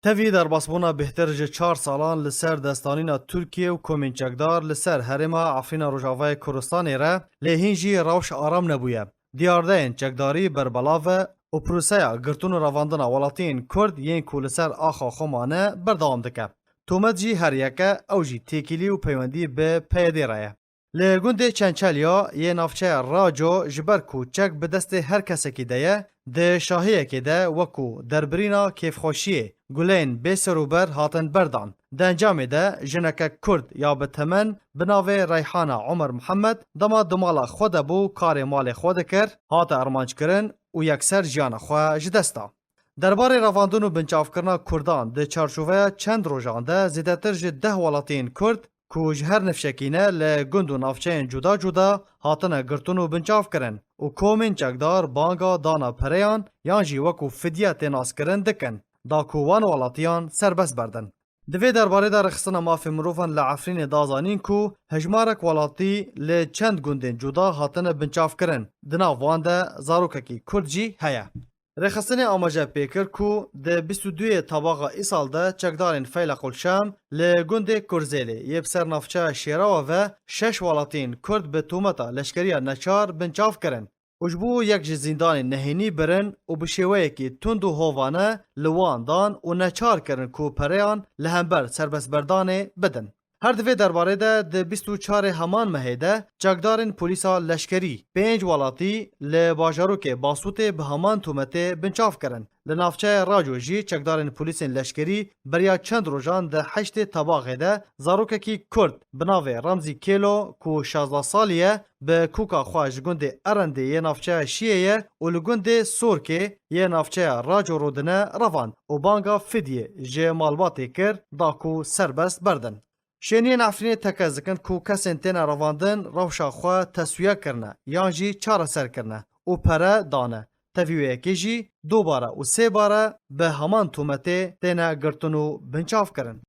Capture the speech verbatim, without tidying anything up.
Tevî derbasbûna bêhtir ji çar salan li ser destanîna Tirkiye û komên çekdar li ser herêma Efrîna Rojavayê Kurdistanê re, lê hîn jî rewş aram nebûye. Diyardeyên çekdarî berbelav e û proseya girtin û revandina welatiyên Kurd yên ku li ser axa xwe mane berdewam dike. Tomet jî her yek e, ew jî têkilî û peywendî bi P Y D re ye. Li gundê Çençelya yê navçeya Raco, ji ber ku çek bi destê her kesekî de ye, di şahiyekê de wekû derbirîna kêfxweşiyê guleyên bêserûber hatin berdan. Di encamê de jineke Kurd ya bi temen bi navê Reyhana Omer Mihemed dema di mala xwe de bû karê malê xwe dikir, hate armanckirin û yekser jiyana xwe ji dest da. Derbarê revandin û binçavkirina Kurdan di çarçoveya çend rojan de zêdetir ji deh welatiyên Kurd ku ji her nifşekî ne li gund û navçeyên cuda cuda hatine girtin û binçavkirin û komên çekdar banga dana pereyan yan jî wekû fidye tê naskirin dikin, da ku wan welatiyan serbest berdin. Di vê derbarê de Rêxistina Mafê Mirovan li Efrînê da zanîn ku hejmarek welatî li çend gundên cuda hatine binçavkirin, di nav wan de zarokekî Kurd jî heye. Rêxistinê amaje pê kir ku di bîst û duyê Tebaxa îsal de çekdarên Feylequl Şam li gundê Kurzêlê yê bi ser navçeya Şêrawa ve şeş welatiyên Kurd bi tometa leşkeriya neçar binçav kirin û ji bo yek ji zîndanên nehênî birin û bi şêweyekî tund û hovane li wan dan û neçar kirin ku pereyan li hember serbestberdanê bidin. Her di vê derbarê de di bîst û çarê heman mehê de çekdarên polîsa leşkerî pênc welatî li bajarokê Basûtê bi heman tometê binçav kirin. Li navçeya Raco jî çekdarên polîsên leşkerî beriya çend rojan di heştê Tebaxê de zarokekî Kurd bi navê Remzî Kêlo ku şazdeh salî ye, bi kûka xwe ji gundê Erendê yê navçeya Şiyê ye û li gundê Sorkê yê navçeya Raco rûdine revand û banga fidyê ji malbatê kir da ku serbest berdin. Şêniyên Efrînê tekez dikin ku kesên têne revandin rewşa xwe teswiye kirine yan jî çareser kirine û pere dane. Tevî wê yekê jî dubare û sêbare bi heman tometê têne girtin û binçav kirin.